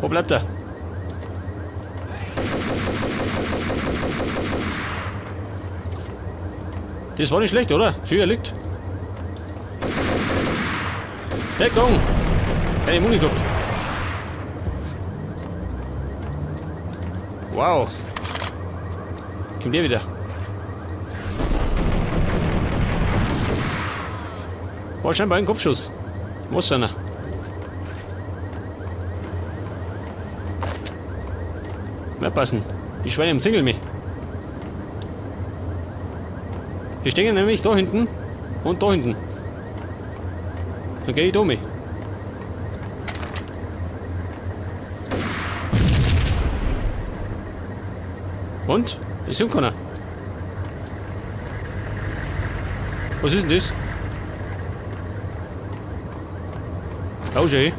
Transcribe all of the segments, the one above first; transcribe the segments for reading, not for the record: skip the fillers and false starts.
Wo bleibt er? Das war nicht schlecht, oder? Schön, er liegt. Deckung! Keine Muni gehabt. Wow. Kommt der wieder. War scheinbar ein Kopfschuss. Was einer? Mehr passen. Die Schweine umzingeln mich. Die stehen nämlich da hinten und da hinten. Dann geh ich da mit. Und? Es kommt keiner. Was ist denn das? Oh, schön.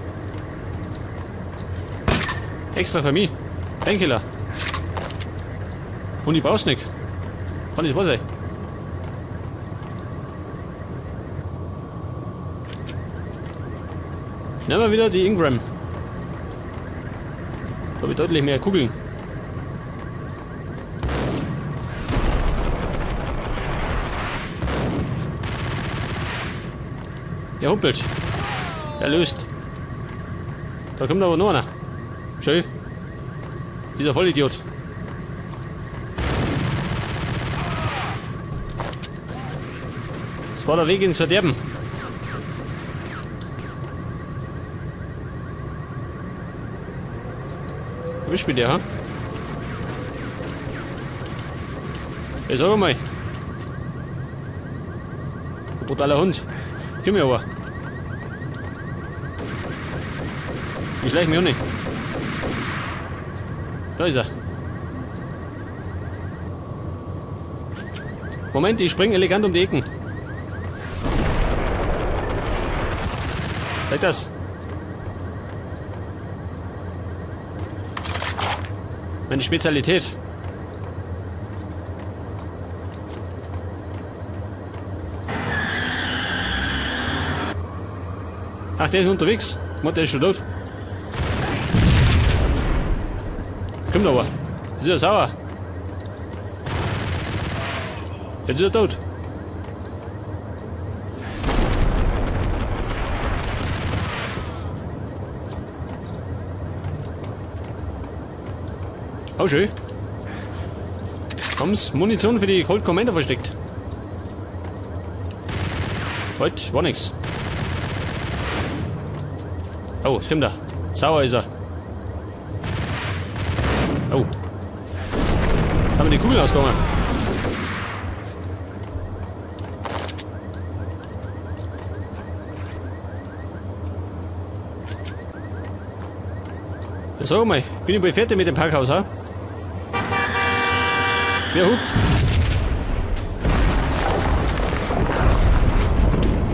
Extra für mich. Painkiller. Und ich brauch's nicht. Kann nicht wahr sein. Nehmen wir wieder die Ingram. Da habe ich deutlich mehr Kugeln. Er humpelt. Er löst. Da kommt aber noch einer. Schön. Dieser Vollidiot. Das war der Weg ins Verderben. Erwischt mich der, ha? Ey, sag mal. Du brutaler Hund. Komm mir aber. Ich schleich mich auch nicht. Da ist er. Moment, ich spring elegant um die Ecken. Weg das. Meine Spezialität. Ach, der ist unterwegs. Mann, der ist schon tot. Kommt aber. Ist ja sauer. Jetzt ist er tot. Oh, schön. Haben's Munition für die Colt Commander versteckt. Heute war nix. Oh, es kommt er. Sauer ist er. Oh. Jetzt haben wir die Kugeln ausgegangen. Ja, sag mal, bin ich bald fertig mit dem Parkhaus, ha? Wer hupt?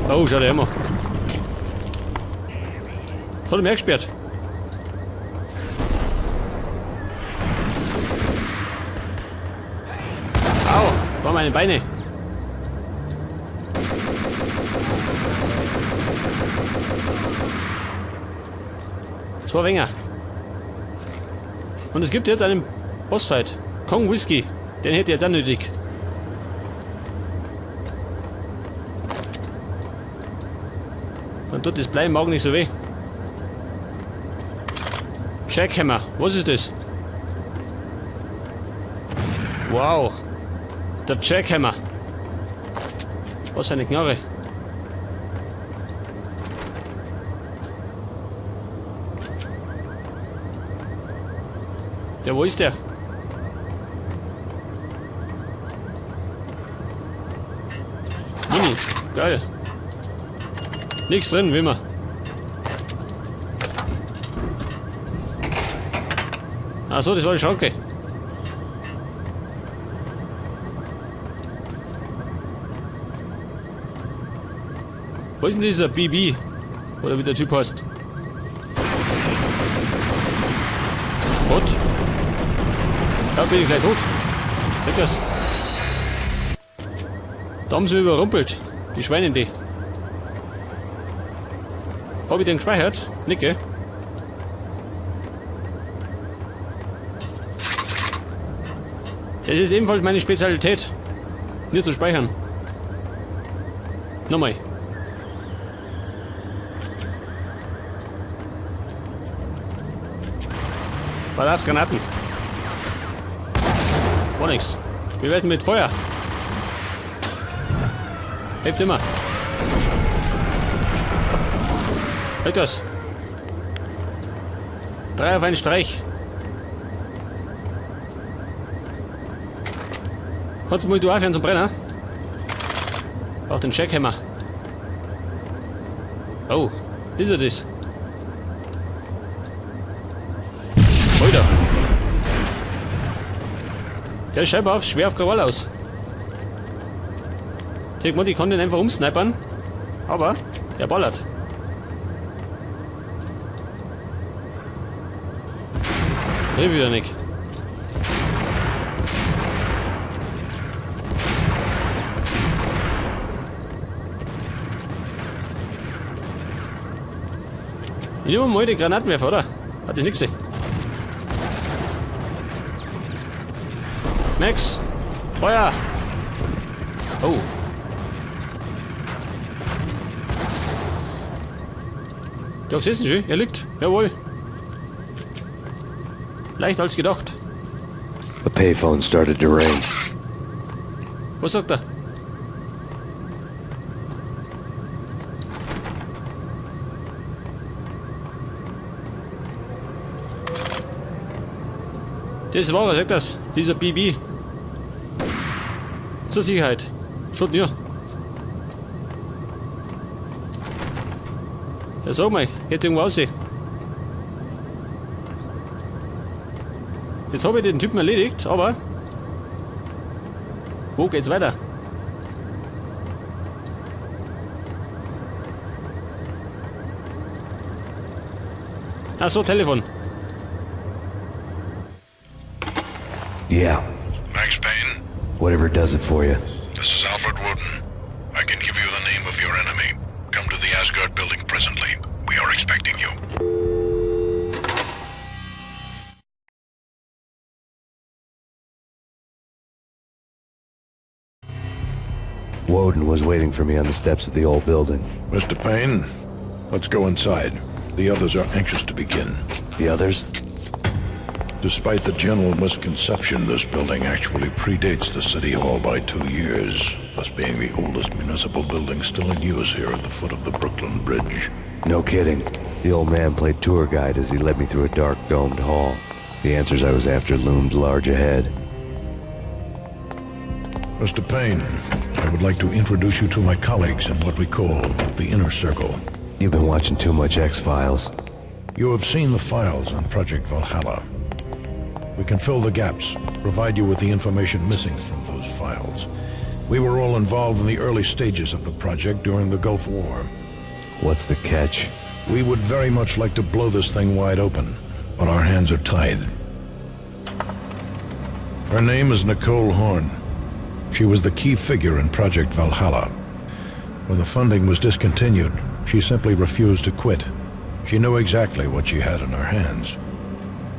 Oh, schau dir immer. Das hat er mir gesperrt. Au, war meine Beine. Zwei Wenger. Und es gibt jetzt einen Bossfight. Kong Whisky. Den hätte ich jetzt auch nötig. Dann tut das Blei im Magen nicht so weh. Jackhammer. Was ist das? Wow. Der Jackhammer. Was eine Knarre. Ja, wo ist der? Mini, geil. Nichts drin, wie immer. Ach so, das war die Schranke. Wo ist denn dieser BB? Oder wie der Typ heißt? Gott. Da bin ich gleich tot. Weg das. Da haben sie mich überrumpelt. Die Schweine, die. Hab ich den gespeichert? Nicke. Das ist ebenfalls meine Spezialität. Nur zu speichern. Nochmal. Pass auf, Granaten. War nix. Wie wär's denn mit Feuer? Hilft immer. Halt das. 3 auf einen Streich. Kannst du mal du aufhören zum Brenner? Braucht den Jackhammer. Oh, ist er das? Alter. Der ist scheinbar schwer auf Krawall aus. Ich meine, ich kann den einfach umsnipern. Aber der ballert. Nee, wieder nicht. Ich nehme mal den Granatenwerfer, oder? Hat ich nix gesehen. Max! Feuer! Oh. Da gesessen schon, er liegt. Jawohl. Leichter als gedacht. The payphone started to ring. Was sagt er? Das war er, sagt das. Dieser BB. Zur Sicherheit. Schaut nur. Ja, sag mal, geht irgendwo raus. Jetzt hab ich den Typen erledigt, aber wo geht's weiter? Ach so, Telefon. Yeah. Max Payne, Whatever does it for you. this is Alfred Woden. I can give you the name of your enemy. Come to the Asgard building presently. We are expecting you. Woden was waiting for me on the steps of the old building. Mr. Payne, let's go inside. The others are anxious to begin. The others? Despite the general misconception, this building actually predates the City Hall by 2 years, thus being the oldest municipal building still in use here at the foot of the Brooklyn Bridge. No kidding. The old man played tour guide as he led me through a dark domed hall. The answers I was after loomed large ahead. Mr. Payne, I would like to introduce you to my colleagues in what we call the Inner Circle. You've been watching too much X-Files. You have seen the files on Project Valhalla. We can fill the gaps, provide you with the information missing from those files. We were all involved in the early stages of the project during the Gulf War. What's the catch? We would very much like to blow this thing wide open, but our hands are tied. Her name is Nicole Horn. She was the key figure in Project Valhalla. When the funding was discontinued, she simply refused to quit. She knew exactly what she had in her hands.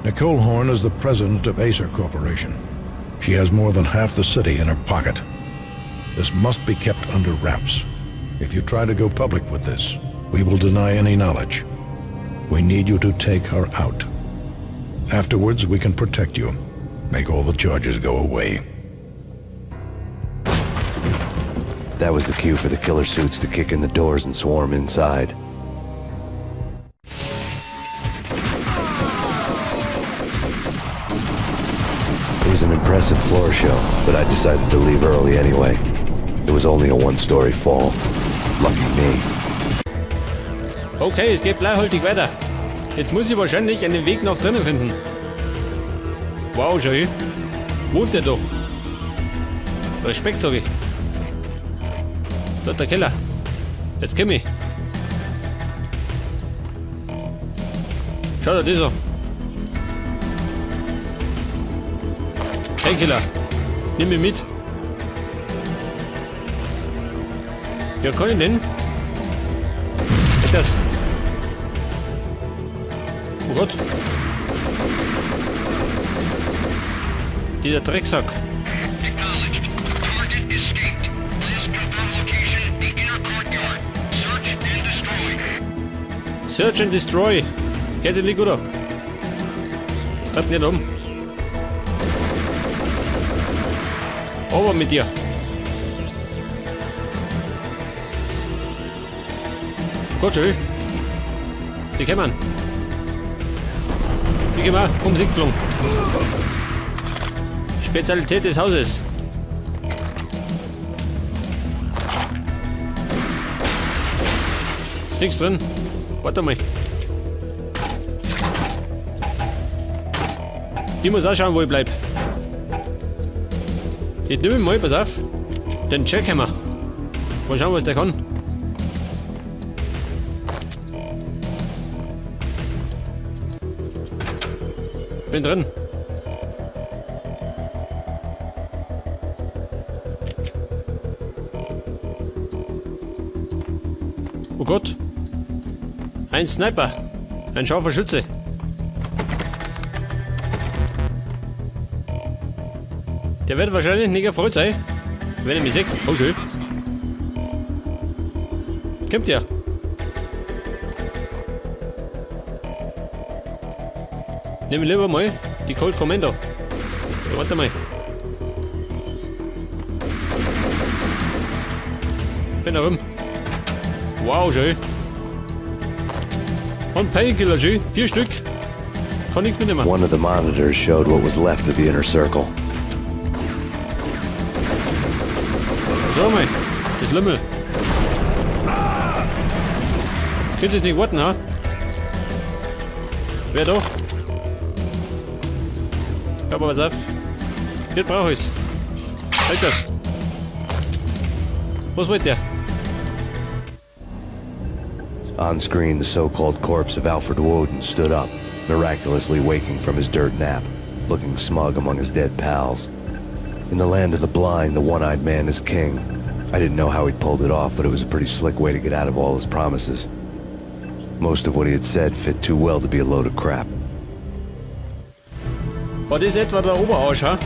Nicole Horn is the president of Aesir Corporation. She has more than half the city in her pocket. This must be kept under wraps. If you try to go public with this, we will deny any knowledge. We need you to take her out. Afterwards, we can protect you. Make all the charges go away. That was the cue for the killer suits to kick in the doors and swarm inside. It was an impressive floor show, but I decided to leave early anyway. It was only a one-story fall. Lucky me. Okay, es geht bleihaltig weiter. Jetzt muss ich wahrscheinlich einen Weg nach drinnen finden. Wow, schau hin. Wohnt der da? Respekt, sag ich. Dort der Keller. Jetzt komm ich. Schau dir das an. Hey Killer, nimm mich mit. Ja, kann ich denn? Geht das? Oh Gott. Dieser Drecksack. Search and Destroy. Hört sich nicht gut an. Bleib nicht um. Aber mit dir. Gut, schön. Die kommen. Die kommen auch ums Eck geflogen. Spezialität des Hauses. Nichts drin. Warte mal. Ich muss auch schauen, wo ich bleib. Ich nehme mal, pass auf. Den Jackhammer. Mal schauen, was der kann. Bin drin. Oh Gott. Ein Sniper. Ein scharfer Schütze. Der wird wahrscheinlich nicht erfreut sein, wenn er mich sieht. Oh, schön. Kommt der? Nehmen wir lieber mal die Colt Commando. Ja, warte mal. Bin da rum. Wow, schön. Und Painkiller, schön. 4 Stück. Kann nichts mitnehmen. One of the monitors showed what was left of the inner circle. So mal, das Lümmel. Könnt ihr nicht warten, ha? Wer da? Ja, aber pass auf. Jetzt brauch ich's. Halt das. Was wollt der? On screen, the so-called corpse of Alfred Woden stood up, miraculously waking from his dirt nap, looking smug among his dead pals. In the land of the blind, the one-eyed man is king. I didn't know how he'd pulled it off, but it was a pretty slick way to get out of all his promises. Most of what he had said fit too well to be a load of crap. War das etwa der Oberarsch, ha?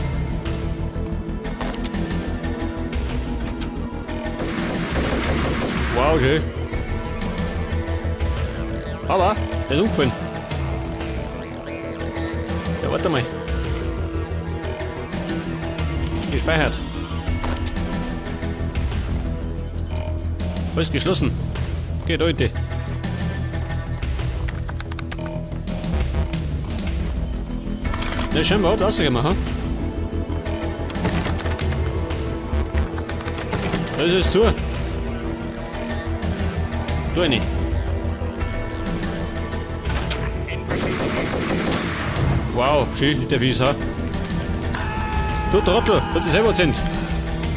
Wow, schön. Aber, der ist umgefallen. Ja, warte mal. Gespeichert. Alles geschlossen. Geht heute. Der scheinbar hat rausgekommen, ha? Da ist es zu. Tu ich nicht. Wow, schön ist der fies, ha? Du Trottel, hat sich selber gezündet.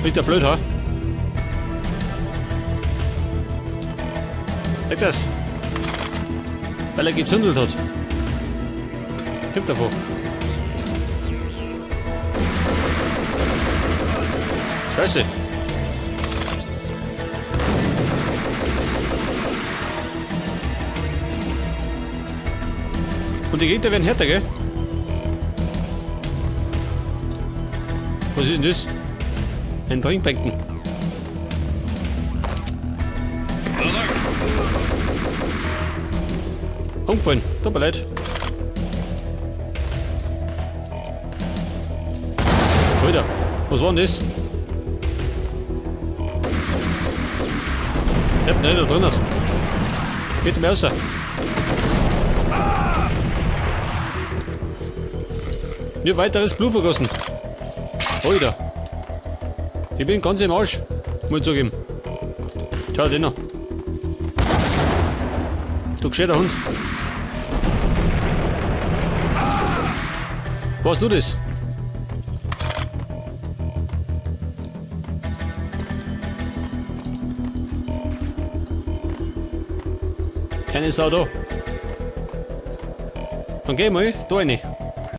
Ist der blöd, ha? Leg das. Weil er gezündelt hat. Kommt davon. Scheiße. Und die Gegner werden härter, gell? Was ist denn das? Ein Trinkbecken. Umgefallen. Tut mir leid. Alter, was war denn das? Ich hab den da drin. Geht mir raus. Nur weiteres Blut vergossen. Alter. Ich bin ganz im Arsch. Muss ich zugeben. Schau den noch. Du gescheiter Hund. Warst du das? Keine Sau da. Dann geh mal da rein.